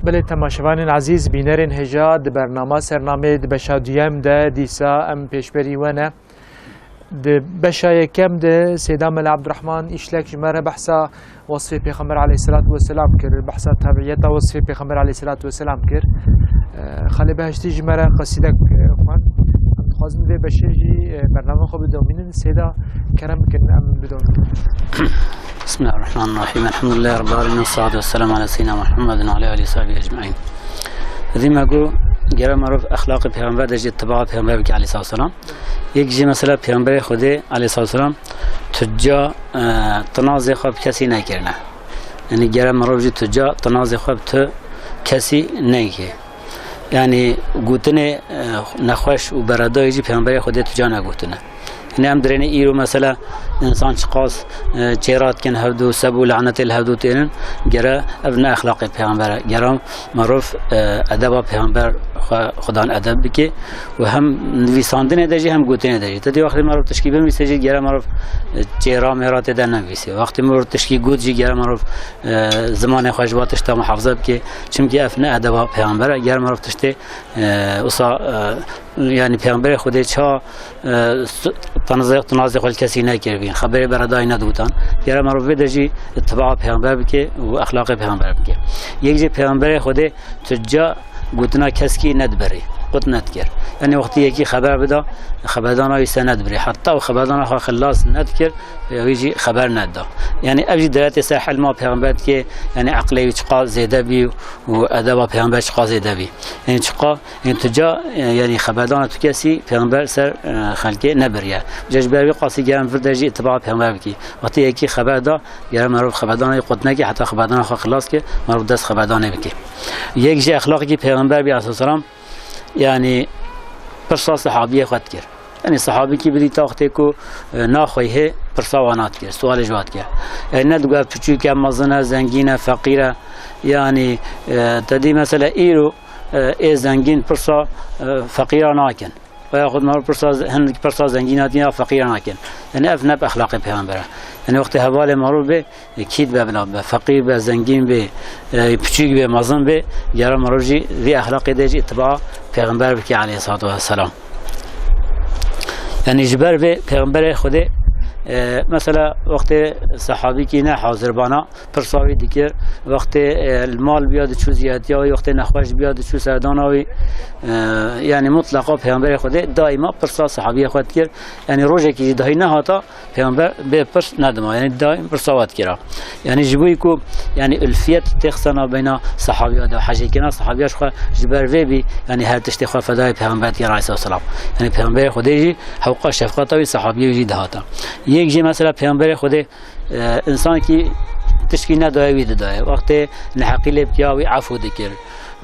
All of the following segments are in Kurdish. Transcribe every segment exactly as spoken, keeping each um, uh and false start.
Belê temaşevanên ezîz, bînerên hêja, di bernama Sernamê di beşa duyem de dîsa em pêşberî we ne. Di beşa yekem de Seyda Mela Ebdurehman Îşlek ji me re behsa wesfê Pêxember aleyhisselatu vesselam kir, behsa tabiiyeta wesfê Pêxember aleyhisselatu vesselam kir. Eh, Xalê Behiştî ji me re qesîdek, eh, xwend. Em dixwazin vê beşê jî, eh, bername xwe bidomînin. Seyda, kerem bikin, em bidomînin. بسم الله الرحمن الرحيم. الحمد لله رب العالمين. والصلاة والسلام على سيدنا محمد وعلى آله وصحبه أجمعين. Dî me got, gere merov exlaqê Pêxember de jî ittiba Pêxember bike aleyhissalatu vesselam. Yek jî mesela Pêxemberê Xwedê aleyhissalatu vesselam tu ca, e, tinazê xwe bi kesî nekirine. Yanî gere merov jî tu ca tinazê xwe bi tu kesî neyke. Yanî gotinê, e, nexweş û beredayî jî Pêxemberê Xwedê tu ca negotine. Yanî em dirêne îro mesela însan çiqas, e, çêra dikin hevdû, seb û lanetê li hevdû tênin, gere ev ne exlaqê Pêxember e. Gere merov, e, edeba Pêxember xwe, xwedan edeb bike û hem nivîsandinê de jî hem gotinê de jî. Te dî wextê merov tişkî binivîse jî gere merov, e, çêra mêra tê de nenivîse. Wextê merov tişkî got jî gere merov, e, zimanê xwe ji va tişta muhafaza bike. Çimkî ev ne edeba Pêxember e. Gere merov tiştê, e, wisa, e, yanî Pêxemberê Xwedê ça, e, s-, tanazê, tanazê xwe li kesî nekiribî, xeberê beredayî nedigotan. Gere merov vê de jî ittiba Pêxember bike û exlaqê Pêxember bike. Yek jî Pêxemberê Xwedê tu ca gotina keskî nedibirî, qut nedikir. Yanî wextî yekî xeber bida, xeberdana wî ser nedibirî. Heta û xeberdana xwe xilas nedikir, wî jî xeber nedida. Yanî ev jî deletê ser hilma Pêxember dike, yanî eqlê wî çiqa zêde bî û edeba Pêxember çiqa zêde bî. Yanî çiqa Ên tu ca, e, yanî xeberdana tu kesî Pêxember ser, e, xelkê nebiriye. Ca ji ber vê qasî gere em vir de jî îtiba Pêxember bikî. Wextê yekî xeber da, gere merov xeberdana wî qut nekî, heta xeberdana xwe xilas ke, merov dest xeberdanê bike. Yek jî exlaqekî Pêxember bî aleyhisselam, yanî pirsa sehabiyê xwe dikir. Yanî sehabîkî bidîta wextê ku, e, naxweyhê pirsa wana dikir, sualê ji wa dikir. Yanî ne digot piçûk e, mezin e, zengîn e, feqîr e. Yanî, e, te dî mesela îro, e, ê zengîn pirsa, e, feqîra nakin. Veya xwe merov pirsa, hinek pirsa zengîn hatin ya feqîra nakin. Yanî ev ne bi exlaqê Pêxember e. Yanî wextê hevalê merov bê, e, kî dibe bila bibe, feqîr be, zengîn bê, e, piçûk bê, mezin bê, gere merov jî vî exlaqê de jî îtiba Pêxember bike aleyhissalatu vesselam. Yanî ji ber vê Pêxemberê Xwedê, e, mesela wextê sehabîkî ne hazir bana, pirsa wî dikir. Wextê, e, li mal biya diçû ziyaretiya wî, wextê nexweş biya diçû serdana wî. E, yanî mutleqa Pêxemberê Xwedê daîma pirsa sehabiyê xwe dikir. Yanî rojekî jî dahî nehata Pêxember bê pirs nedima. Yanî daîm pirsa we dikira. Yanî ji bo ku, yanî ulfiyet têxisana beyna sehabiya de, hejêkirina sehabiya ji xwe ji ber vê bî, yanî her tiştê xwe fedayê Pêxember dikir aleyhisselam. Yanî Pêxemberê Xwedê jî hewqa şefqeta wî sehabiyê wî jî dihata. Yek jî mesela Pêxemberê Xwedê e, însankî tişkî nedaye wî didaye. Wextê neheqî lê bikiya wî efû dikir.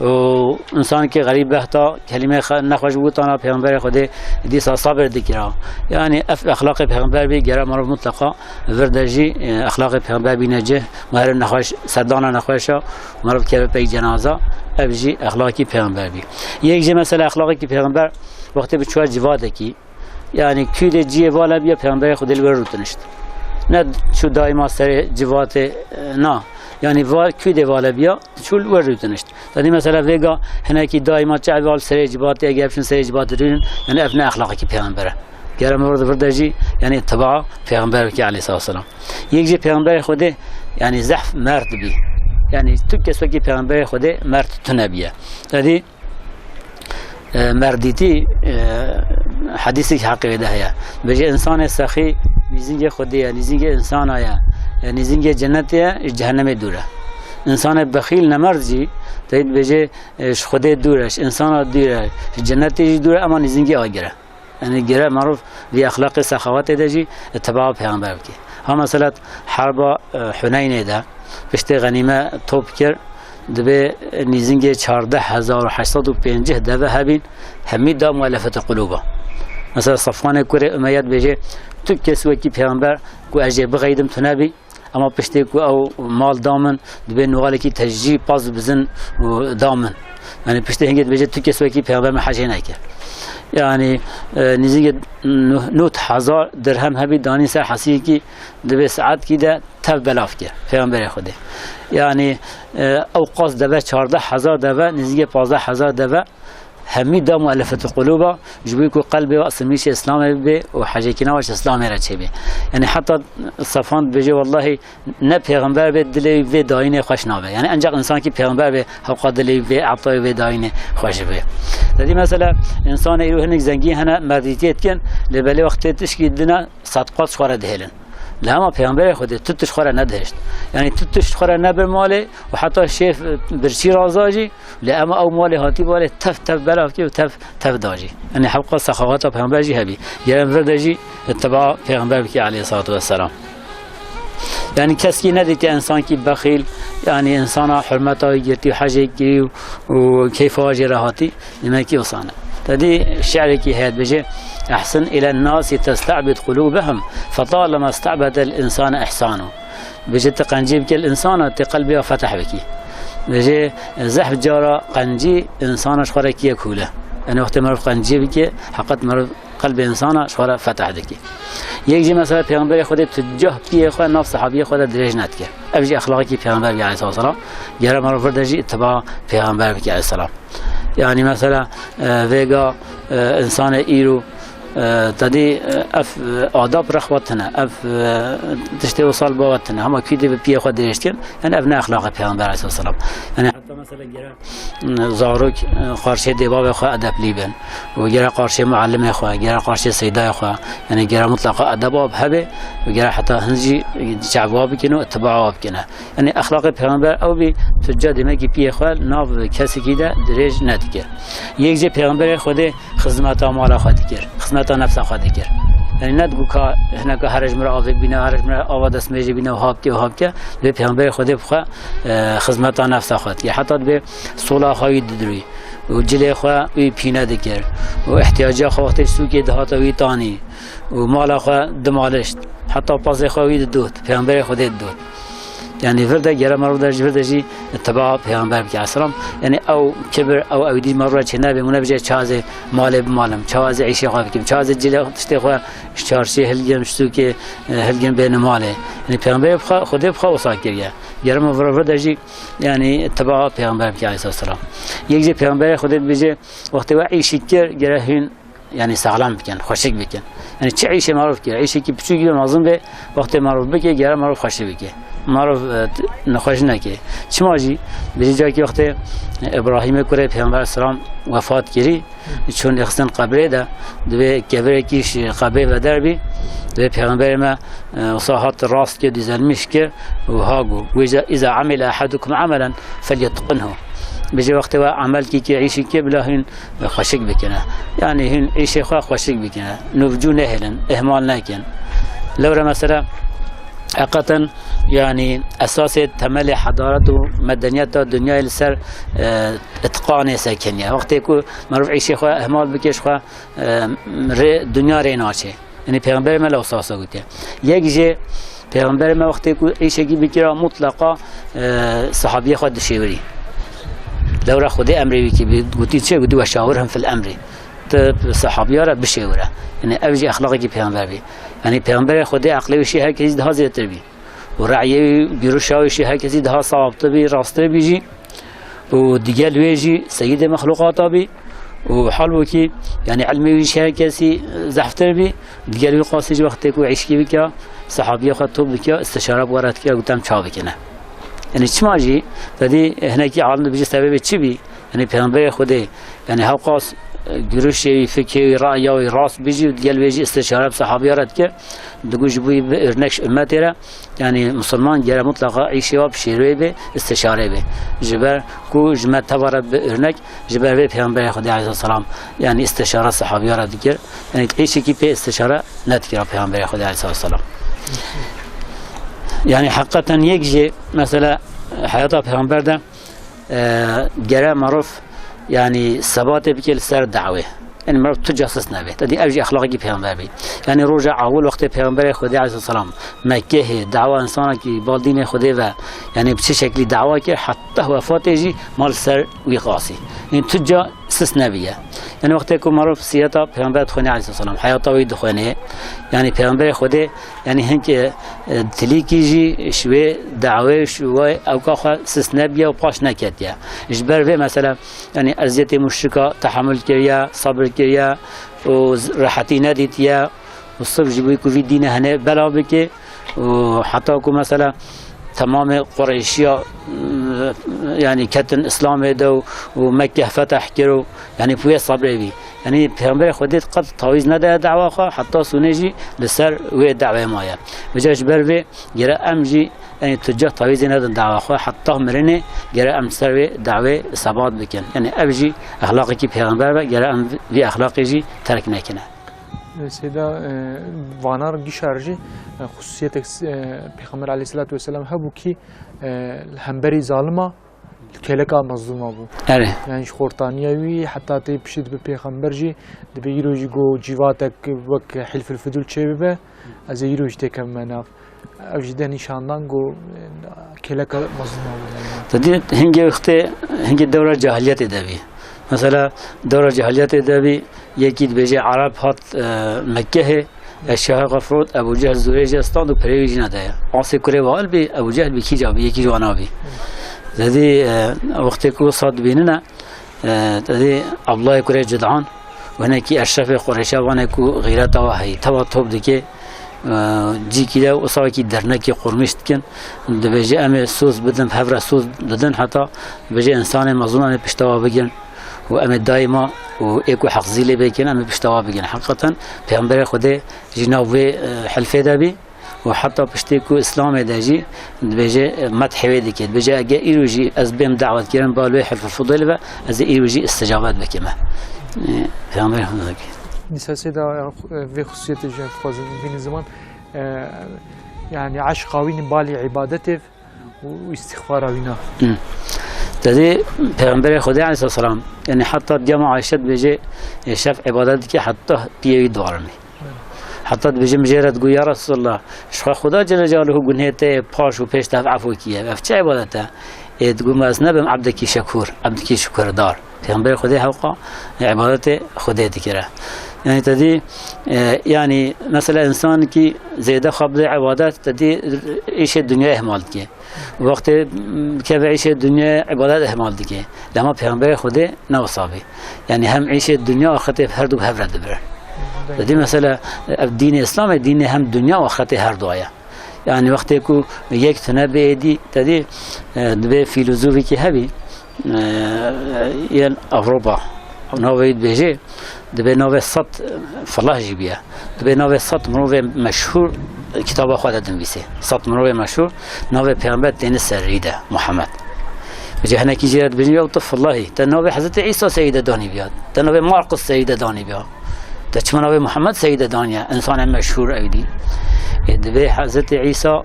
Û însankî xerîb behta kelîmê xe-, nexweş bigotana Pêxemberê Xwedê dîsa sabir dikira. Yanî ev exlaqê Pêxember bî, gere merov mutleqa vir de jî, e, exlaqê Pêxember bîne cih, merê nexweş, serdana nexweşa, merov keve pey cenaza, ev jî exlaqî Pêxember bî. Yek jî mesela exlaqekî Pêxember wextê bi çûya civadekî, Yanî kû de cihê vala biya Pêxemberê Xwedê li wir rûtinişt. Ne çû daîma serê civatê, e, na. Yanî va, kû de vala biya, çû li wir rûtinişt. Tedî mesela vêga hinekî daîma çi eva li serê civatê, eger biçin serê civatê rûnin, yanî ev ne exlaqekî Pêxember e. Gere merov di vir de jî, yanî tiba Pêxember bike aleyhissalatu vesselam. Yek jî Pêxemberê Xwedê, yanî zehf merd bî. Yanî tu kes wekî Pêxemberê Xwedê merd tune biye. Tedî E, merdîtî, e, hedîsek heqê wê de heye. Bêje, însanê sexî nîzîngê Xwedê ye, nîzîngê însana ye, e, nîzîngê cenetê ye, ji cehennemê dûr e. Însanê bexîl nemerd jî, te dibêje, e, ji Xwedê dûr e, ji însana dûr e, ji cenetê jî dûr e, ema nîzîngê agir e. Yanî gere merov vî exlaqê sexawetê de jî ittiba Pêxember bike. Ha mesela herba, e, Huneynê de piştê xenîme top kir, dibê nîzîngê çardeh hezar û heşt sed û pêncî deve hebîn, hemî da muellefetê qulûba. Mesela Safwanê kurê Umeyye dibêje, tu kes wekî Pêxember ku ez jê bixeydim tune bî, Ama piştê ku ew mal da min, dibê nûxalekî te jî paz bizin û da min. Yani piştê hingê dibêje tu kes wekî Pêxember min hecê neke. Yani, e, nêzîkê nû-, nût hezar dirhem hebî danî ser hesîkî dibê saetkî de tev belav ke Pêxemberê Xwedê. Yani, e, ew qas deve çardeh hezar deve, nêzîkê pazdeh hezar deve, hemî da muellefetul qulûba, ji bo ku qelbê wa simîşê Îslamê bibe û hecekîna wa ji Îslamê re çêbe. Yani heta Safwan dibêje, wellahî ne pêxember be dilê wî vê dayînê xweş nabe. Yani encax însankî pêxember be hewqa dilê wî vê etayê vê dayînê xweş be. Te dî mesela însanê îro hinek zengîn hene medîtê dikin, lê belê wextê tişkî dine sedqat ji xwe re dihêlin. Lê hema Pêxemberê Xwedê tu tişt xwe re nedihişt. Yani tu tişt xwe re nebir malê û heta şêf birçî raza jî, lê ema ew malê hatî balê tev tev belav kir û tev tev da jî. Yani hewqa sexaweta Pêxember jî hebî. Gere vir de jî ittiba Pêxember bikî aleyhissalatu vesselam. Yani keskî nedîtiye însankî bexîl, yani însana hurmeta wî girtî û hecê kirî û, û keyfa jê re hatî. Demekî wisa ne. Te dî şi'rekî heye dibêje, "Ehsin îlen nasi testebid qulûbehum, fetalema stebedel însane îhsanu." Dibêje, tu qencî bike li însana, tê qelbê ya feteh bikî. Dibêje, zehf cara qencî însana ji xwe re kiye kûle. Yani wextê merov qencî bike, heqet merov qelbê însana ji xwe re feteh dike. Yek jî mesela Pêxemberê Xwedê tu cah piyê xwe nav sehabiyê xwe de dirêj nedike. Ev jî exlaqekî Pêxember bî aleyhissalatu vesselam. Gere merov vir de jî ittiba Pêxember bike aleyhisselam. Yani mesela, e, vêga, e, însanê îro, e, te dî, e, ev, e, adab rexwet hene, ev, e, tiştê wisa li bawe tine. Hema kî dê bi piyê xwe dirêj dikin, yani ev ne exlaqê Pêxember aleyhisselam. Yani heta mesela gere, m, zarok, e, qarşê dê bavê xwe edeblî bin. Û gere qarşê muallimê xwe, gere qarşê seydayê xwe, yani gere mutlaqa edeba hebe û gere heta hin jî çawa bikine û ittiba wa bikine. Yani exlaqê Pêxember ew bî, tu ca demekî piyê xwe nav kesekî de dirêj nedikir. Yek jê Pêxemberê Xwedê xizmeta mala xwe dikir, xizmeta nefsa xwe dikir. Yani nedigo ka hineka here ji min re avê bîne, here ji min re ava destmêjê bîne û ha bike û ha bike. Dibê Pêxemberê Xwedê bi xwe, e, xizmeta nefsa xwe dikir. Heta dibê sola xwe wî didirûyî û cilê xwe wî pîne dikir û ihtiyaca xwe wextê ji sûkê dihata wî tanî û mala xwe dimalişt. Heta pazê xwe wî didot, Pêxemberê Xwedê didot. Yani vir de gere merov de jî, vir de jî ittiba Pêxember bike aleyhisselam. Yani ew kibir, ew ewîdî merov re çê nebe, hûn nebêje çawa ez ê malê bimalim, çawa ez ê îşê xwe bikim, çawa ez ê cilê tiştê xwe ji çarşiyê hilgim, ji sûkê, e, hilgim bênim malê. Yani Pêxemberê bi xwe, Xwedê bi xwe wisa kiriye. Gere merov vir de jî, yani ittiba Pêxember bike aleyhissalatu vesselam. Yek jî Pêxemberê Xwedê dibêje, wextê we îşî kir, gere hûn yani saxlem bikin, xweşik bikin. Yani çi îşê merov kir, îşekî piçûk be mezin be, wextê merov bike, gere merov xweşik bike. Merov, e, t-, nexweş neke. Çima jî, bêjî cakî wextê, e, Îbrahîmê kurê Pêxember selam wefat kirî, çûn lêxistin qebrê de, dibê kevirekî ji qebrê veder bî, dibê Pêxemberê me, e, wisa hat rast kir, düzelmiş kir û ha got, wêje, "Îza amile ehadukum amelen felyetqinhu." Bêje, wextê we emelkî kir, îşî kir, bila hûn xweşik bikine. Yani hûn îşê xwe xweşik bikine. Nû bi cû nehêlin, ihmal nekin. Lewre mesela, heqeten, yani esasê temelê hedaret û medeniyeta dinyayê li ser, e, itqanê sekiniye. Wextê ku merov îşê xwe ihmal bike, ji xwe, e, rê, dinya rê naçe. Yani Pêxemberê me lewsa wisa gotiye. Yek jê Pêxemberê me wextê ku îşekî bikira mutlaqa, e, sahabiyê xwe dişêwirî. Lewra Xwedê emrê wî kî bî, gotî çi? Gotî, "Weşawirhum fil emrî." Tu sahabiya re bişêwire. Yani ev jî exlaqekî Pêxember bî. Yani Pêxemberê Xwedê eqlê wî şê her kesî daha zêtir bî. Û reyê wî, guruşa wî şê her kesî daha sawabtir bî, rasttir bî jî. Û digel wê jî seyîdê mexluqata bî. Û halbûkî, yani ilmê wî ji her kesî zehftir bî. Digel wî qasî jî wextê ku îşkî bike, sehabiyê xwe top dike, istişare bi we re dike, gotem ça bikine. Yani çima jî, te dî hinekî alim dibêje sebebê çi bî? Yani Pêxemberê Xwedê, yani hewqas, e, guruşê wî, fikê wî, raya wî rast bî jî, digel wê jî istişare bi sehabiya re dike, digo ji bo wî bi örnek ji ummetê re, yani musulman gere mutlaqa îşê wa bi şêrwê be, istişare be. Ji ber ku ji me teva re bi örnek, ji ber vê Pêxemberê Xwedê aleyhisselam, yani istişare sehabiya re dikir. Yani îşekî pê istişare nedikira Pêxemberê Xwedê aleyhisselam. Yani heqeten yek jî mesela heyata Pêxember de, e, gere merov yani sebatê bike li ser dawê. Yani meriv tu ca sis nebe. Te dî ev jî exlaqekî pêxember bî. Yani roja ewil wextê pêxemberê Xwedê aleyhisselam Mekkehê dawa insanekî bal dînê Xwedê ve, yani bi çi şeklî dawa kir, heta wefatê jî mal ser wî qasî. Yani tu ca sis nebiye. Yani wextê ku meriv sîreta pêxember dixwêne aleyhisselam, heyata wî dixwêne, yani pêxemberê Xwedê, yani hinkê, e, tilîkî jî ji wê dawê, ji wê ewka xwe sis nebiye û paş neketiye. Ji ber vê mesela, yani eziyetê muşrika tehemul kiriye, sabir kiriye û z-, rehetî nedîtiye û sirf ji bo ku vî dîne hene bela bike û heta ku mesela temamê Qureyşiya, yani ketin Îslamê de û, û Mekke feteh kir û yani bi wê sebrê bî. Yani Pêxemberê Xwedê qet tawîz nedaye dawa xwe, heta sonê jî li ser wê dawê maye. Vêca ji ber vê gere em jî, yani tu cih tawîzê nedin dawa xwe, heta mirinê gere em ser wê dawê sebat bikin. Yani ev jî exlaqekî pêxember be, gere em vî exlaqê jî terk nekine. Seyda, e, vana re gişar jî, e, xusûsiyetek, e, Pêxember aleyhisselatu vesselam hebû kî, e, li hemberî zalima, li kêleka mezlûma bû. Erê. Yani ji xortaniya wî heta tê piştî dibe pêxember jî, dibe îro jî ku cîvatek wek Hilful Fudul çêbibe, ez ê îro jî têkevime nav. Ev jî de nîşandan ku, e, kêleka mezlûma bû. Te dî hingê wextê, hingê dewra cahiliyetê de bî. Mesela dewra cahiliyetê de bî, yekî dibêje Ereb hat, e, Mekkehê, eşyaha xwe firot, Ebu Cehl zûrê jê stand û perê wî jî nedaye. Asê kurê Wail bî, Ebu Cehl bî kî ca bî, yekî ji wana bî. Te dî, e, wextê ku wisa dibînine, e, te dî Abdullahê kurê Cud'an, û hinekî eşrefê Qureyşa vanê ku xîreta we heyî, teva top dike, e, cîkî de wisa wekî dernekî qurmîş dikin. Dibêje, em ê soz bidin, bi hev re soz didin, heta dibêje, însanê mezlûm em ê pişta we bigin û em ê daîma û ê ku heqzî lê bêkin, em ê pişta we bigin. Heqîqeten Pêxemberê Xwedê jî nav wê, e, hilfê de bî. Û heta piştî ku Îslamê de jî dibêje, e, medhê wê dike. Dibêje, ege îro jî ez bêm dawetkirin bal wê Hilful Fudêl ve, ez ê îro jî îstîcabet bikim. E, Pêxemberê Xwedê dike. Dîsa sê da, e, vê xusûsiyetê jî dixwazim bînin ziman. E, yani eşqa wî balî îbadetê û, û îstîxfara wî na. Hı. Te dî Pêxemberê Xwedê aleyhisselam, yani heta diyama Ayşe dibêje, e, şev îbadet dike heta piyê wî diwarime. Heta dibêje, min jê re digot, ya Resulallah, ji xwe Xuda Celle Celaluhu gunhê te yê paş û pêş te ev efû kiye. Ev çi îbadet e? Ê digot, ez nebim ebdekî şekûr, ebdekî şukurdar. Pêxemberê Xwedê hewqa îbadetê Xwedê dikire. Yani te dî, e, yani mesela însankî zêde xwe bide îbadet, te dî îşê dinyayê ihmal dike. Wextê, mm, keve îşê dinyayê îbadet ihmal dike. Lema Pêxemberê Xwedê ne wisa bî. Yani hem îşê dinya axirtê her du bi hev re dibirin. Te dî mesela, ev dînê Îslamê, dînê hem dinya û axirtê her du ye. Yani wextê ku yek tune bê êdî, te dî, e, dibê fîlozofekî hebî, e, yên Ewropa, navê wî dibêje, dibê navê sed felah jî biye. Dibê navê sed mirovê meşhûr kitaba xwe de dinivîsê. Sed mirovê meşhûr, navê pêxember têne serî de, Muhammed. Vêca hinekî jê re dibêjin, ya tu felahî, te navê Hezretê Îsa serî de danî biya, te navê Marqis serî de danî biya. Te çima navê Muhammed serî de daniye, însanê meşhûr ew dî. Ê, dibê Hezretê Îsa,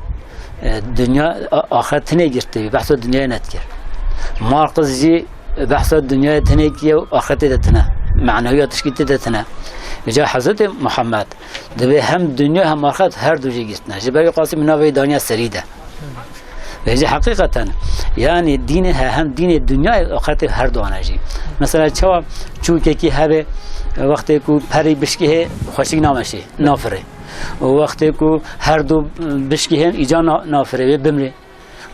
e, dinya, a-, axiret tinê girtî, behsa dinyayê nedikir. Marqis jî behsa dinyayê tinê kiye û axirtê de tine. Menawiya tişkî tê de tine. Vêca Hezretê Muhammed dibê hem dinya hem axiret her du jî girtine. Ji ber wî qasî min navê wî daniye serî de. Vêca heqîqeten, yani dînê he, hem dînê dinyayê axiretê her du ane jî. Mesela çawa çûkekî hebe, wextê ku perî bişkî hê xweşik nameşê, nafirê. Û wextê ku her du bişkî hên îca na-, nafirê wê bimrê.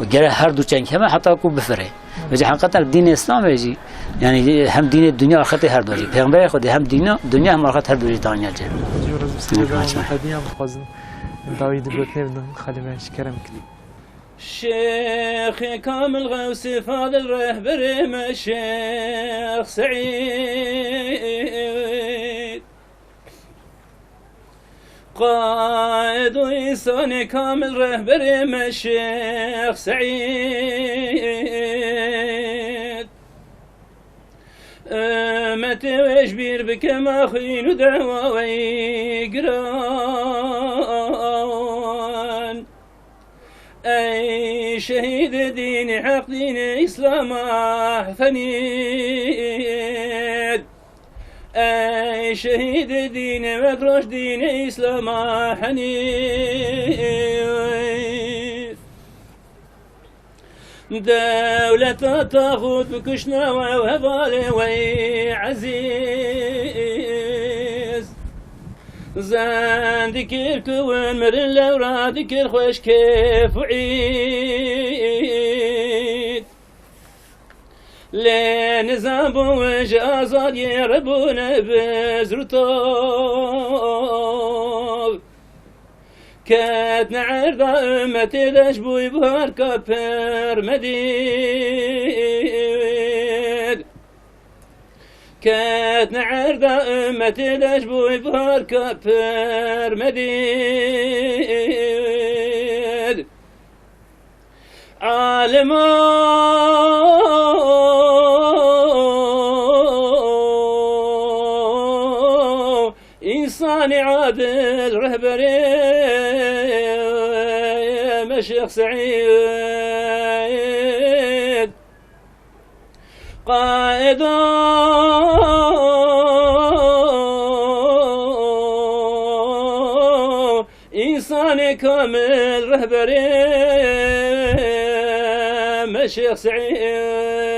Û gere her du çeng hebe heta ku bifirê. Vêca heqîqeten dînê Îslamê jî, yani hem dînê dinya axirtê her du jî. Pêxemberê Xwedê hem dîna, dinya hem axiret her du jî daniye cê. Cûr ez bi sê de hediya bixwazim. Dawî di gotinê bidin, xalê me ji kerem kidî. Şêxê Kamil Xewsê Fadil rehberê me Şêx Seîd. Qaîd û însanê kamil rehberê me Şêx Seîd. Ummetê wê ji bîr bike ma xwîn û dewa wê giran. Ey şehîdê dînê heq, dînê Îslama Hesenî. Ey Şehîdê dînê we roj dînê Îslama henîf. Dewleta taxût bi kuştna we û hevalê we yî ezîz. Zan dikir ku win mirin lewra dikir xweş kêf û îd. Lê nizan bû win ji azadiyê re bûne bi zir û tov. Ketne erda ummetê de ji bûy buharka pir medîd. Ketne erda ummetê de ji bûy buharka pir medîd. Alimo însanê adil rehberê me Şêx Seîd. Qaedo, însanê kamil rehberê me Şêx Seîd.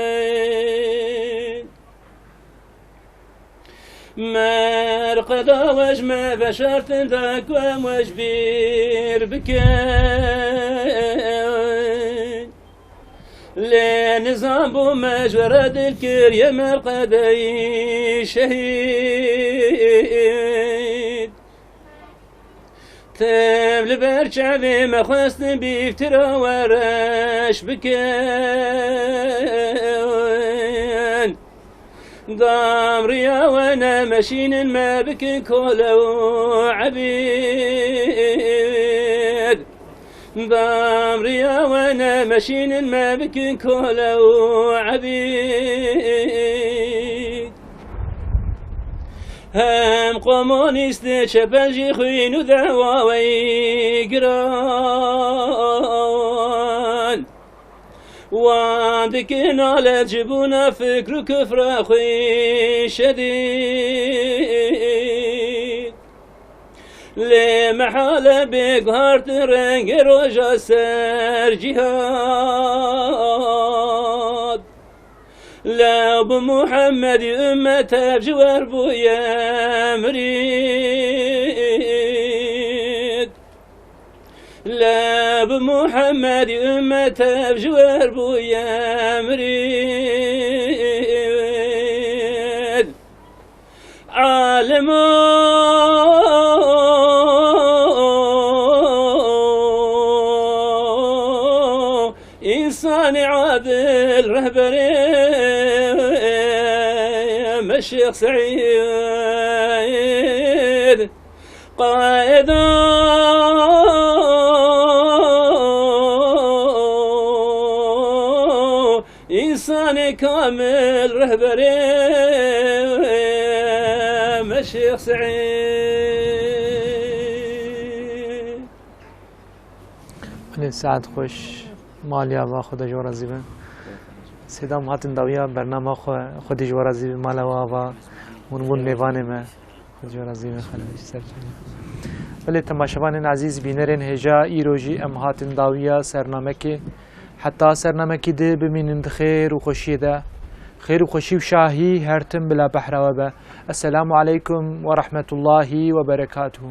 Merqeda we ji me veşartin da ku em we ji bîr bikin. Lê nizan bû me ji we re dil kiriye merqedeyî şehîd. Tim li ber çavê me xwestin bîvtira we reş bikin. Damriya we nemeşînin me bikin kole û ebîd. Damriya we nemeşînin me bikin kole û ebîd. Hem komunîst çepel jî xwîn û dewa we yî giran. Wan dikin alet ji bona fikr û kufra xwe şedîd. Lê mehale bê guhartin rengê roja ser cîhad. Lew bi Muhemmedî ummet ev ji wer bûye mirîd. Lew bi Muhemmedî ummet ev ji wer bûye mirîd. Alimo, însanê adil rehberê me Şêx Seîd. Qaedo, însanê kamil rehberê me Şêx Seîd. Belê, saet xweş. Malê ava xwe de ji we razî be. Sêdam hatin dawiya bernama xwe, xwedî ji we razî be. Mala we ava, hûn bûn mêvanê me. Xwedî ji we razî be, xanimê ji ser çavê. Belê, temaşevanên ezîz, bînerên hêja, îro jî em hatin dawiya sernamekê. Heta sernamekî di bimînin di xêr û xweşiyê de. Xêr û xweşî û şahî her tim bila behra we be. Esselamu aleykum ve rahmetullahi ve berekatuhu.